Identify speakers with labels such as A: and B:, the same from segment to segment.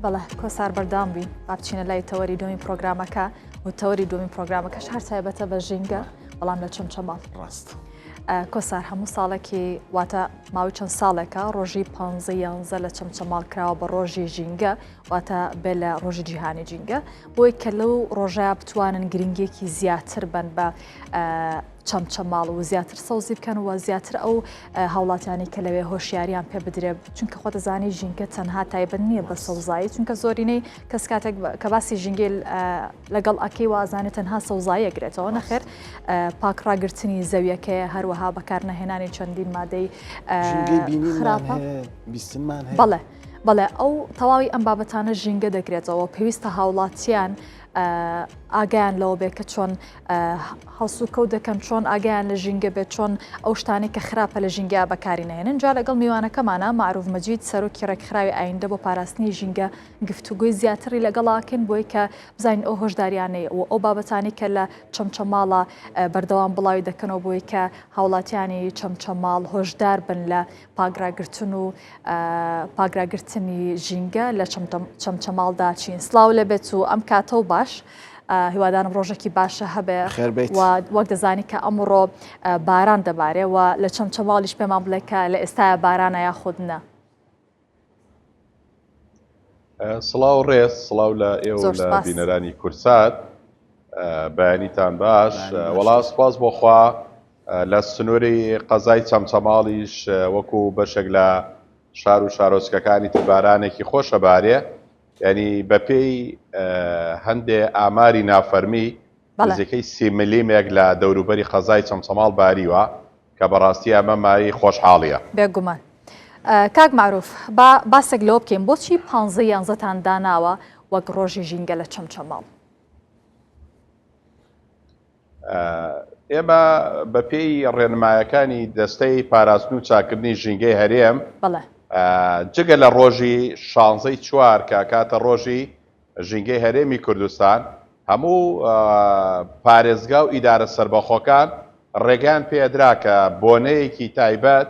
A: بەڵێ کۆسار بەردەوام بین با بچینە لای تەوەری دومی پرۆگرامەکە و تەوەری دومی پرۆگرامەکەش هەر تایبەتە بە ژینگە بەڵام لە چەمچەماڵ
B: ڕاست.
A: کۆسار هەموو ساڵێکی واتە ماوەی چەند ساڵێکە ڕۆژی پ یانزە لە چەمچەماڵ کراوە بە ڕۆژی ژینگە واتە بێ لە ڕۆژی جیهانی ژینگە بۆی کە لەو ڕۆژە بتوانن گرنگێکی زیاتر بن بە چەمچەماڵ و زیاتر سەوزی بکەن و زیاتر ئەو هاوڵاتیانی کە لەوێ هۆشیاریان پێ بدرێ چونکە خۆ دەزانی ژینگە تەنها تایبەت نییە بە سەوزایی چونکە زۆرینەی کەس کاتێک کە باسی ژینگەی لەگەڵ ئەکەی وازانێت تەنها سەوزاییە گرێتەوە نەخێر پاک ڕاگرتنی زەویەکەیە هەروەها بەکارنەهێنانی چەندین مادەی
B: خراپە بیستنمان
A: بەڵێ بەڵێ ئەو تەواوی ئەم بابەتانە ژینگە دەگرێتەوە پێویستە هاوڵاتیان ئاگایان لەوە بێت کە چۆن هەڵسوکەوت دەکەن چۆن ئاگایان لە ژینگە بێت چۆن ئەو شتانەی کە خراپە لە ژینگە بەکاری نەهێنن جا لەگەڵ میوانەکەمانە مەعروف مەجید سەرۆکی ڕێکخراوی ئایندە بۆ پاراستنی ژینگە گفتوگۆی زیاتری لەگەڵاکەین بۆی کە بزانین ئەو هۆشداریانەی و ئەو بابەتانی کە لە چەمچەماڵە بەردەوام بڵاوی دەکەنەوە بۆی کە هاوڵاتیانی چەمچەماڵ هۆشدار بن لە پاکراگرتن و پاکراگرتنی ژینگە لە چەمچەماڵدا چین. سڵاو لێبێت و ئەم کاتە و باش. هیوادارم ڕۆژێکی باشە هەبێ و وەک دەزانی کە ئەمڕۆ باران دەبارێ و لە چەمچەماڵیش پێمان بڵێ کە لە ئێستایا بارانە یاخود نە.
C: سڵاو ڕێز سڵاو لە ئێوە لە بینەرانی کورسات بەیانیتان باش وەڵا سپاس بۆخوا لە سنووری قەزای چەمچەماڵیش وەکو بەشێک لە شار و شارۆچکەکانی تر بارانێکی خۆشە بارێ یعنی بەپێی هەندێ ئاماری نافەرمی نزیکەی سی ملیمێک لە دەوروبەری قەزای چەمچەماڵ باریوە کە بەڕاستی ئەمە مایەی خۆشحاڵیە.
A: بێگومان. کاک مەعروف با باسێک لەوە بکەین بۆچی پانزەی یانزەتان داناوە وەک ڕۆژی ژینگە لە چەمچەماڵ؟
C: ئێمە بەپێی ڕێنمایەکانی دەستەی پاراستن و چاکردنی ژینگەی هەرێم جگە لە ڕۆژی شانزەی چوار کە کاتە ڕۆژی ژینگەی هەرێمی کوردستان هەموو پارێزگا و ئیدارە سەربەخۆکان ڕێگەیان پێدرا کە بۆنەیەکی تایبەت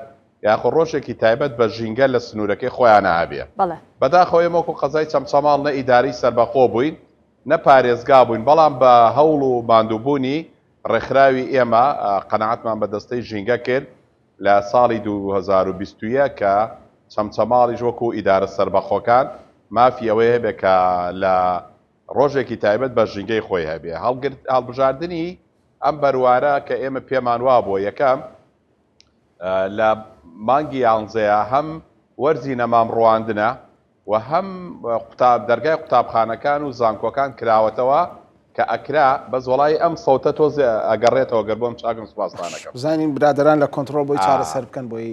C: یاخۆ ڕۆژێکی تایبەت بە ژینگە لە سنوورەکەی خۆیانە هەبێ. بەداخەوە ئێمە وەکو قەزای چەمچەماڵ نە ئیدارەی سەربەخۆ بووین نە پارێزگا بووین، بەڵام بە هەوڵ و ماندووبوونی ڕێکخراوی ئێمە قەناعەتمان بە دەستەی ژینگە کرد لە ساڵی 2021 کە چەمچەماڵیش وەکو ئیدارە سەربەخۆکان مافی ئەوەی هەبێ کە لە ڕۆژێکی تایبەت بە ژینگەی خۆی هەبێ. هەڵبژاردنی ئەم بەروارە کە ئێمە پێمان وابووە یەکەم لە مانگی یانزەیە هەم وەرزی نەمام ڕواندنە و هەم قوتاب دەرگای قوتابخانەکان و زانکۆکان کراوەتەوە کە ئەکرا بەس وەڵایی ئەم سەوتە تۆزێ ئەگەڕێتەوە گەر بۆم چاکن سوپاستان ئەکەم.
B: بزانین برادەران لە کۆنتڕۆڵ بۆی چارەسەر بکەن بۆی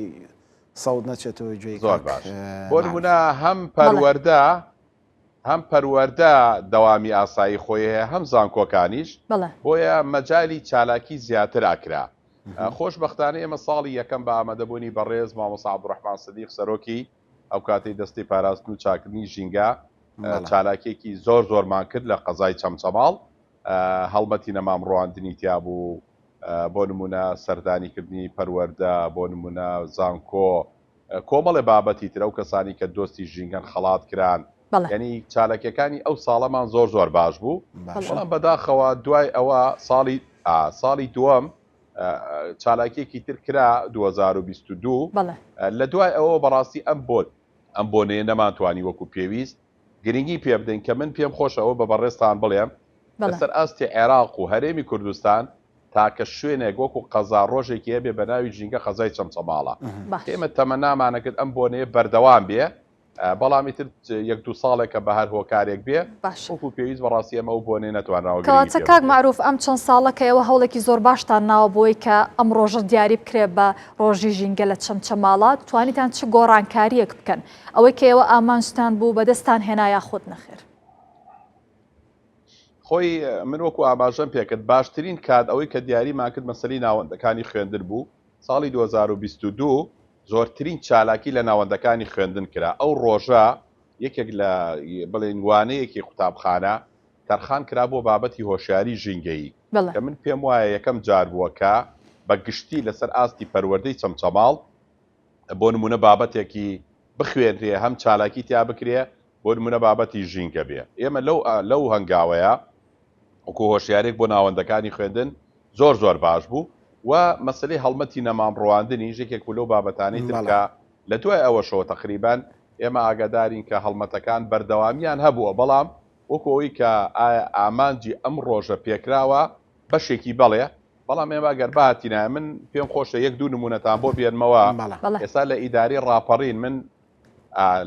B: سەوت نەچێتەوە گوێی
C: زۆر باش بۆ نمونە هەم پەروەردە هەم پەروەردە دەوامی ئاسایی خۆی هەیە هەم زانکۆکانیش بۆیە مەجالی چالاکی زیاتر ئەکرا خۆشبەختانە ئێمە ساڵی یەکەم بە ئامادەبوونی بەڕێز مامۆستا عەبدوڕەحمان سدیق سەرۆکی ئەو کاتەی دەستەی پاراستن و چاکردنی ژینگە چالاکیەکی زۆر زۆرمان کرد لە قەزای چەمچەماڵ هەڵمەتی نەمام ڕواندنی تیابوو بۆ نمونە سەردانیکردنی پەروەردە بۆ نمونە زانکۆ کۆمەڵێ بابەتی تر ئەو کەسانی کە دۆستی ژینگەن خەڵات کران یعنی چالاکیەکانی ئەو ساڵەمان زۆر زۆر باش بوو بەڵام بەداخەوە دوای ئەوە ساڵی ساڵی دووەم چالاکیەکی تر کرا 2022 لە دوای ئەوە بەڕاستی ئەم بۆ ئەم بۆنەیە نەمانتوانی وەکو پێویست گرنگی پێ بدەین کە من پێم خۆشە ئەوە بە بەڕێزتان بڵێم لەسەر ئاستی عێراق و هەرێمی کوردستان تاکە شوێنێک وەکو قەزا ڕۆژێکی هەبێ بە ناوی ژینگە قەزای چەمچەماڵە ئێمە تەمەنامانەکرد ئەم بۆنەیە بەردەوام بێ بەڵام ئیتر یەک دوو ساڵێکە بە هەر هۆکارێک بێ وەکو پێویست بەڕاستی ئەمە ئەو بۆنەیە نەتوانراوە گرنگی
A: کەواتە
C: پێ
A: کاک
C: بدرێت.
A: مەعروف ئەم چەند ساڵە کە ئێوە هەوڵێکی زۆر باشتان ناوە بۆی کە ئەم ڕۆژە دیاری بکرێ بە ڕۆژی ژینگە لە چەمچەماڵە توانیتان چ گۆڕانکارییەک بکەن؟ ئەوەی کە ئێوە ئامانجتان بوو بەدەستتان هێنا یاخود نەخێر؟
C: خۆی من وەکو ئاماژەم پێکرد باشترین کات ئەوەی کە دیاریمان کرد مەسەلەی ناوەندەکانی خوێندن بوو ساڵی 2022 زۆرترین چالاکی لە ناوەندەکانی خوێندن کرا، ئەو ڕۆژە یەکێک لە بڵێین وانەیەکی قوتابخانە تەرخان کرا بۆ بابەتی هۆشیاری ژینگەیی کە من پێم وایە یەکەم جار بووە کە بە گشتی لەسەر ئاستی پەروەردەی چەمچەماڵ بۆ نموونە بابەتێکی بخوێنرێ هەم چالاکی تیا بکرێ. بۆ نمونە بابەتی ژینگە بێ ئێمە لەو لەو هەنگاوەیە وەکو هۆشیارێک بۆ ناوەندەکانی خوێندن زۆر زۆر باش بوو و مەسەلەی هەڵمەتی نەمام ڕواندنیش یەکێک بوو لەو بابەتانەی تر کە لە دوای ئەوەشەوە تەقریبەن ئێمە ئاگادارین کە هەڵمەتەکان بەردەوامیان هەبووە بەڵام وەکو ئەوەی کە ئایا ئامانجی ئەم ڕۆژە پێکراوە بەشێکی بەڵێ بەڵام ئێمە گەر بهاتینایە من پێم خۆشە یەک دوو نمونەتان بۆ بێنمەوە ئێستا لە ئیداری ڕاپەڕین من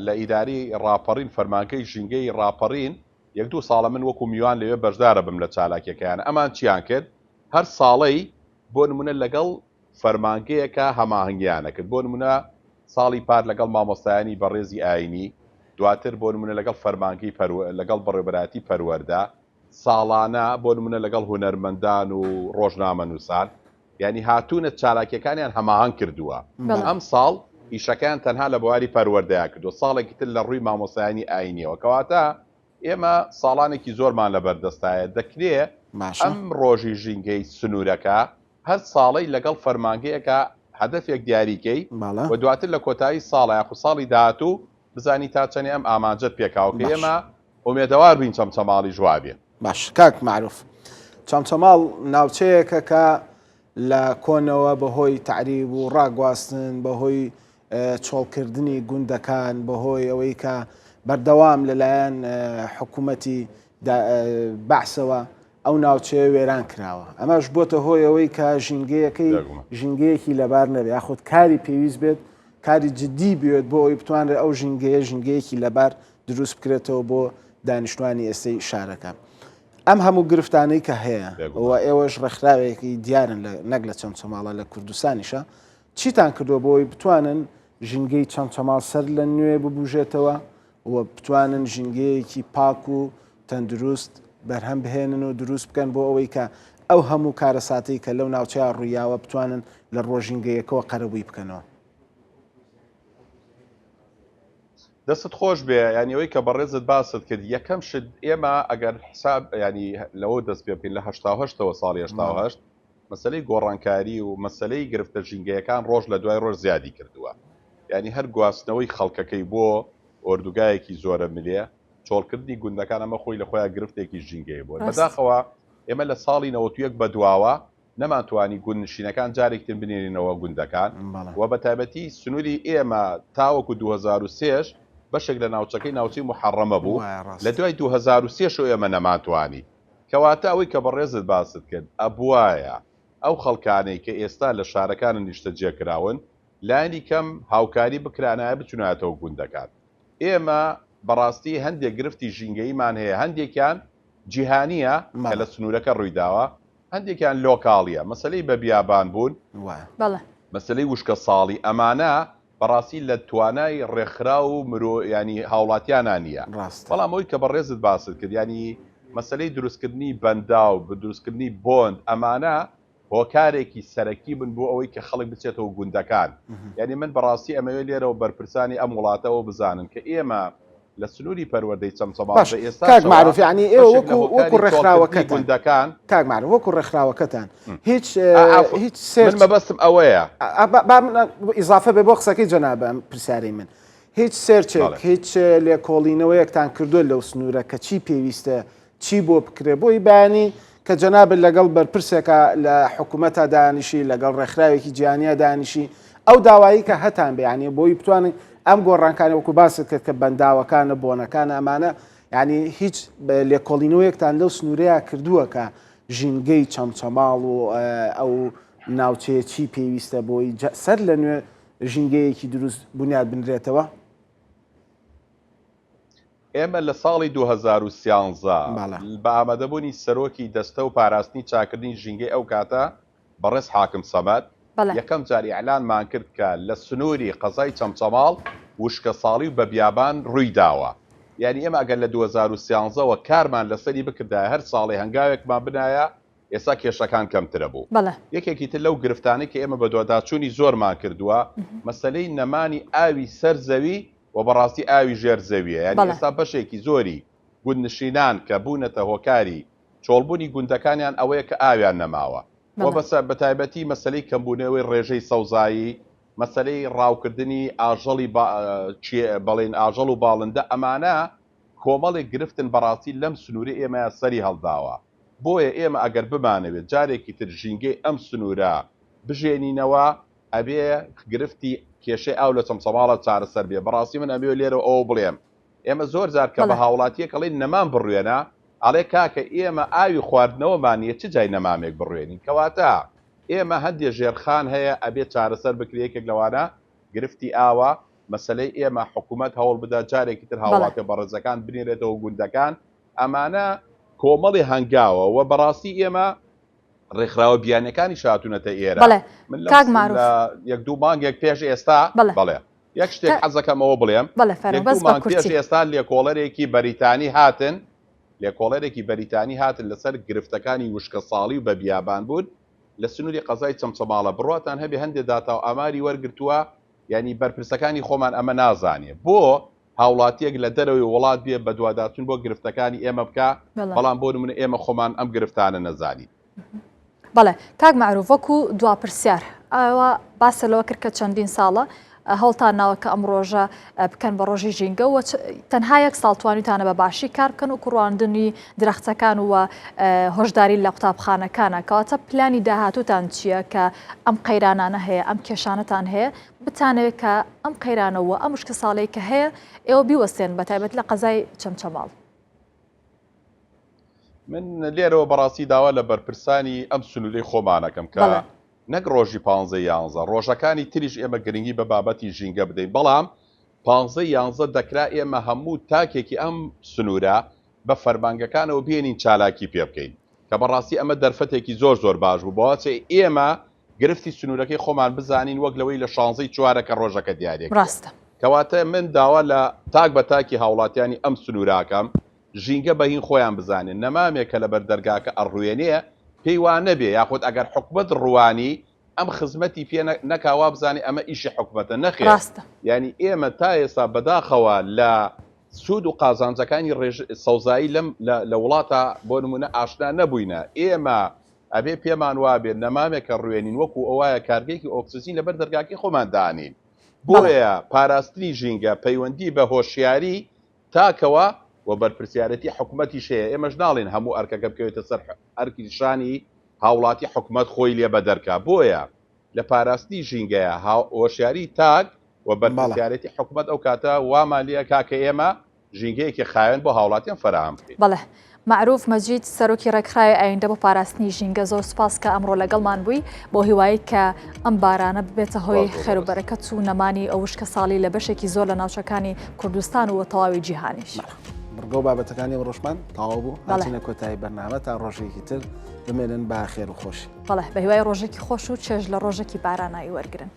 C: لە ئیداری ڕاپەڕین فەرمانگەی ژینگەی ڕاپەڕین یەک دوو ساڵە من وەکو میوان لەوێ بەشدارە بم لە چالاکیەکەیان ئەمان چیان کرد هەر ساڵەی بۆ نمونە لەگەڵ فەرمانگەیەکا هەماهەنگیان ئەکرد بۆ نمونە ساڵی پار لەگەڵ مامۆستایانی بەڕێزی ئاینی دواتر بۆ نمونە لەگەڵ فەرمانگەی پەروە لەگەڵ بەڕێوبەرایەتی پەروەردە ساڵانە بۆ نمونە لەگەڵ هونەرمەندان و ڕۆژنامەنووسان یانی هاتوونە چالاکیەکانیان هەماهەنگ کردووە ئەم ساڵ ئیشەکەیان تەنها لە بواری پەروەردەیا کردووە ساڵێکی تر لە ڕووی مامۆستایانی ئاینیەوە کەواتە ئێمە ساڵانێکی زۆرمان لەبەردەستایە دەکرێ ئەم ڕۆژی ژینگەی سنوورەکە هەر ساڵەی لەگەڵ فەرمانگەیەکا هەدەفێک دیاری کەی و دواتر لە کۆتایی ساڵا یاخود ساڵی داهاتوو بزانی تا چەنێ ئەم ئامانجەت پێکاوە کە ئێمە ئومێدەوار بین چەمچەماڵیش وابێ.
B: باش کاک مەعروف چەمچەماڵ ناوچەیەکە کە لە کۆنەوە بەهۆی تەعریب و ڕاگواستن بەهۆی چۆڵکردنی گوندەکان بەهۆی ئەوەی کە بەردەوام لەلایەن حکوومەتی بەعسەوە ئەو ناوچەیە وێران کراوە ئەمەش بۆتە هۆی ئەوەی کە ژینگەیەکەی ژینگەیەکی لەبار نەبێ یاخود کاری پێویست بێت کاری جدی بێت بۆ ئەوی بتوانرێت ئەو ژینگەیە ژینگەیەکی لەبار دروست بکرێتەوە بۆ دانیشتوانی ئێستەی شارەکە. ئەم هەموو گرفتانەی کە هەیە و ئێوەش ڕێکخراوێکی دیارن لە نەک لە چەمچەماڵە لە کوردستانیشە چیتان کردووە بۆ ئەوەی بتوانن ژینگەی چەمچەماڵ سەر لە نوێ ببوژێتەوە و بتوانن ژینگەیەکی پاک و تەندروست بەرهەم بهێنن و دروست بکەن بۆ ئەوەی کە ئەو هەموو کارەساتەی کە لەو ناوچەیە ڕوویاوە بتوانن لە ڕووە ژینگەیەکەوە قەرەبووی بکەنەوە؟
C: دەستت خۆش بێ یانی ئەوەی کە بەڕێزت باست کرد یەکەم شت ئێمە ئەگەر حساب ینی لەوە دەست پێ بکەین لە 1970ەوە ساڵی 88 مەسلەی گۆڕانکاری و مەسلەی گرفتە ژینگەیەکان ڕۆژ لە دوای ڕۆژ زیادی کردووە یعنی هەر گواستنەوەی خەڵکەکەی بۆ ئۆردوگایەکی زۆرە ملێ چۆڵکردنی گوندەکان ئەمە خۆی لە خۆیان گرفتێکی ژینگەیە بووە بەداخەوە ئێمە لە ساڵی 91 بەدواوە نەمانتوانی گوندنشینەکان جارێکی تر بنێرینەوە گوندەکان و بەتایبەتی سنووری ئێمە تاوەکو 2003 ش بەشێک لە ناوچەکەی ناوچەی موحەڕەمە بوو لە دوای 2003 شەوە ئێمە نەمانتوانی کەواتە ئەوەی کە بەڕێزت باست کرد ئەبوایە ئەو خەڵکانەی کە ئێستا لە شارەکانە نیشتەجێ کراون لانی کەم هاوکاری بکرانایە بچونایەتەوە گوندەکان ئێمە بەڕاستی هەندێک گرفتی ژینگەییمان هەیە هەندێکیان جیهانییە کە لە سنوورەکە ڕوویداوە هەندێکیان لۆکاڵیە، مەسەلەی بە بیابان بوون، مەسەلەی وشکە ساڵی، ئەمانە بەڕاستی لە توانای ڕێکخراو و مرۆ یانی هاوڵاتیانا نییە. بەڵام ئەوەی کە بەڕێزت باست کرد یانی مەسەلەی دروستکردنی بەنداو، دروستکردنی بۆند ئەمانە هۆکارێکی سەرەکی بن بۆ ئەوەی کە خەڵک بچێتەوە گوندەکان. یانی من بەڕاستی ئەمەوێ لێرەوە بەرپرسانی ئەم وڵاتە ئەوە بزانن کە ئێمە لە سنووری پەروەردەی چەمچەماڵ
B: باش
C: بە
B: کاک
C: ئێستاشەوە
B: مەعروف یعنی ئێوە
C: بەشێک لە
B: وەکو وەکو
C: هۆکاری چۆڵکردنی
B: ڕێکخراوەکەتان
C: گوندەکان
B: کاک مەعروف وەکو ڕێکخراوەکەتان هیچ
C: ئا عەفو
B: هیچ
C: من
B: سێرچ
C: مەبەستم ئەوەیە
B: ئا با با من ئیزافە بێ بۆ قسەکەی جەنابە ئەم پرسیارەی من هیچ search ێک
C: بەڵێ
B: هیچ لێکۆڵینەوەیەکتان کردووە لەو سنوورە کە چی پێویستە چی بۆ بکرێ بۆی بەیانی کە جەنابت لەگەڵ بەرپرسێکا لە حکوومەتا دانیشی لەگەڵ ڕێکخراوێکی جیهانیا دانیشی ئەو داوایی کە هەتان بێ یعنی بۆی بتوانین ئەم گۆڕانکاری وەکو باست کرد کە بەنداوەکانە بۆنەکانە ئەمانە یعنی هیچ لێکۆڵینەوەیەکتان لەو سنوورەیە کردووە کە ژینگەی چەمچەماڵ و ئەو ناوچەیە چی پێویستە بۆی سەر لە نوێ ژینگەیەکی دروست بنیاد بنرێتەوە؟
C: ئێمە لە ساڵی 2013 بە ئامادەبوونی سەرۆکی دەستە و پاراستنی چاکردنی ژینگەی ئەو کاتە بەڕێز حاکم سەمەد یەکەم جار ئیعلانمان کرد کە لە سنووری قەزای چەمچەماڵ وشکەساڵی و بەبیابان ڕووی داوە. یانی ئێمە ئەگەر لە 2013 وە کارمان لەسەری بکردایە هەر ساڵەی هەنگاوێکمان بنایە ئێستا کێشەکان کەمترە بوو. یەکێکی تر لەو گرفتانەی کە ئێمە بەدواداچوونی زۆرمان کردووە مەسەلەی نەمانی ئاوی سەر زەوی و بەڕاستی ئاوی ژێر زەویە یانی ئێستا بەشێکی زۆری گوندنشینان کە بوونەتە هۆکاری چۆڵبوونی گوندەکانیان ئەوەیە کە ئاویان نەماوە و بەسە بەتایبەتی مەسەلەی کەمبوونەوەی ڕێژەی سەوزایی مەسەلەی ڕاوکردنی ئاژەڵی بەڵێن ئاژەڵ و باڵندە ئەمانە. کۆمەڵێک گرفتن بەڕاستی لەم سنوورەی ئێمەیا سەری هەڵداوە. بۆیە ئێمە ئەگەر بمانەوێت جارێکی تر ژینگەی ئەم سنوورە بژێنینەوە ئەبێ گرفتی کێشەی ئاو لە چەمچەماڵە چارەسەر بێ. بەڕاستی من ئەمەوێ لێرەوە ئەوە بڵێم ئێمە زۆر جار کە بە هاوڵاتیەک ئەڵێین نەمام بڕوێنە ئەڵێ کاکە ئێمە ئاوی خواردنەوەمان نیە چ جای نەمامێک بڕوێنین کەواتە ئێمە هەندێ ژێرخان هەیە ئەبێ چارەسەر بکرێ یەکێک لەوانە گرفتی ئاوە مەسەلەی ئێمە حکومەت هەوڵ بدا جارێکی تر هاوڵاتیە بەڕێزەکان بنێرێتەوە گوندەکان ئەمانە کۆمەڵی هەنگاوە و بەڕاستی ئێمە ڕێکخراوە بیانەکانیش هاتوونەتە ئێرە
A: بەڵێ
C: من لەم
A: کاک مەعروف
C: لە یەک دوو مانگێک پێش ئێستا
A: بەڵێ
C: بەڵێ یەک شتێک
A: کە
C: حەزەکەم ئەوە بڵێم
A: بەڵێ فەرموو
C: یەک
A: بەس
C: دوو
A: بە
C: مانگ پێش
A: کورتی
C: ئێستا لێکۆڵەرێکی بەریتانی هاتن لێکۆڵەرێکی بەریتانی هاتن لەسەر گرفتەکانی وشکەساڵی و بە بیابان بوون لە سنووری قەزای چەمچەماڵە بڕواتان هەبێ هەندێ داتا و ئاماری وەرگرتووە یانی بەرپرسەکانی خۆمان ئەمە نازانێ بۆ هاوڵاتیەک لە دەرەوەی وڵات بێ بەدواداچون بۆ گرفتەکانی ئێمە بکا بەڵام بۆ نمونە ئێمە خۆمان ئەم گرفتانە نەزانین.
A: بەڵێ کاک مەعروف وەکو دوا پرسیار ئەوە باسە لەوە کرد کە چەندین ساڵە هەوڵتان ناوە کە ئەم ڕۆژە بکەن بە ڕۆژی ژینگە و تەنها یەک ساڵ توانیتانە بە باشی کار بکەن و کوڕاندنی درەختەکان و هۆشداری لە قوتابخانەکانە کەواتە پلانی داهاتووتان چییە کە ئەم قەیرانانە هەیە ئەم کێشانەتان هەیە بتانەوێت کە ئەم قەیرانە و ئەم وشکەساڵەی کە هەیە ئێوە بیوەستێن بە تایبەت لە قەزای چەمچەماڵ.
C: من لێرەوە بەڕاستی داوا لە بەرپرسانی ئەم سنوورەی خۆمانەکەم کە نەک ڕۆژی پانزەی یانزە ڕۆژەکانی تریش ئێمە گرنگی بە بابەتی ژینگە بدەین بەڵام پانزەی یانزە دەکرا ئێمە هەموو تاکێکی ئەم سنوورە بە فەرمانگەکانەوە بێنین چالاکی پێ بکەین کە بەڕاستی ئەمە دەرفەتێکی زۆر زۆر باش بوو بەواچێ ئێمە گرفتی سنوورەکەی خۆمان بزانین وەک لەوەی لە شانزەی چوارە کە ڕۆژەکە دیارێک
A: ڕاستە.
C: کەواتە من داوا لە تاک بە تاکی هاوڵاتیانی ئەم سنووراکەم ژینگە بە هین خۆیان بزانێ نەمامێک کە لەبەر دەرگاکە ئەڕوێنێ پێی وا نەبێ یاخود ئەگەر حکومەت ڕوانی ئەم خزمەتی پێ نەکا وابزانێ ئەمە ئیشی حکومەتە نەخێر
A: ڕاستە.
C: یانی ئێمە تا ئێستا بەداخەوە لە سوود و قازانجەکانی ڕێژ سەوزایی لەم لە لە وڵاتا بۆ نمونە ئاشنا نەبووینە ئێمە ئەبێ پێمان وابێ نەمامێک کە ڕوێنین وەکو ئەوایە کارگەیەکی ئۆکسجین لەبەر دەرگاکەی خۆمان دانێین
A: بەڵێ.
C: بۆیە پاراستنی ژینگە پەیوەندی بە هۆشیاری تاکەوە و بەرپرسیارێتی حکومەتیش هەیە، ئێمەش ناڵێین هەموو ئەرکەکە بکەوێتە سەر ئەرکی شانی هاوڵاتی حکومەت خۆی لێ بەدەرکا، بۆیە لە پاراستنی ژینگەیە هۆشیاری تاک و بەرپرسیارێتی حکومەت ئەو کاتە وامان لێ ئەکا کە ئێمە ژینگەیەکی خاوێن بۆ هاوڵاتیان فەراهەم بکەین.
A: بەڵێ. مەعروف مەجید سەرۆکی ڕێکخراوی ئایندە بۆ پاراستنی ژینگە زۆر سوپاس کە ئەمڕۆ لەگەڵمان بووی بۆ هیوایی کە ئەم بارانە ببێتە هۆی خێر و بەرەکەت و نەمانی ئەو وشکە ساڵی لە بەشێکی زۆر لە ناوچەکانی کوردستان و تەواوی جیهانیش.
B: بڕگە و بابەتەکانی ئەمڕۆشمان تەواو بوو هاتینە کۆتایی بەرنامە تا ڕۆژێکی تر بمێنن بە خێر و خۆشی.
A: بەڵێ بە هیوای ڕۆژێکی خۆش و چێژ لە ڕۆژێکی بارانایی وەرگرن.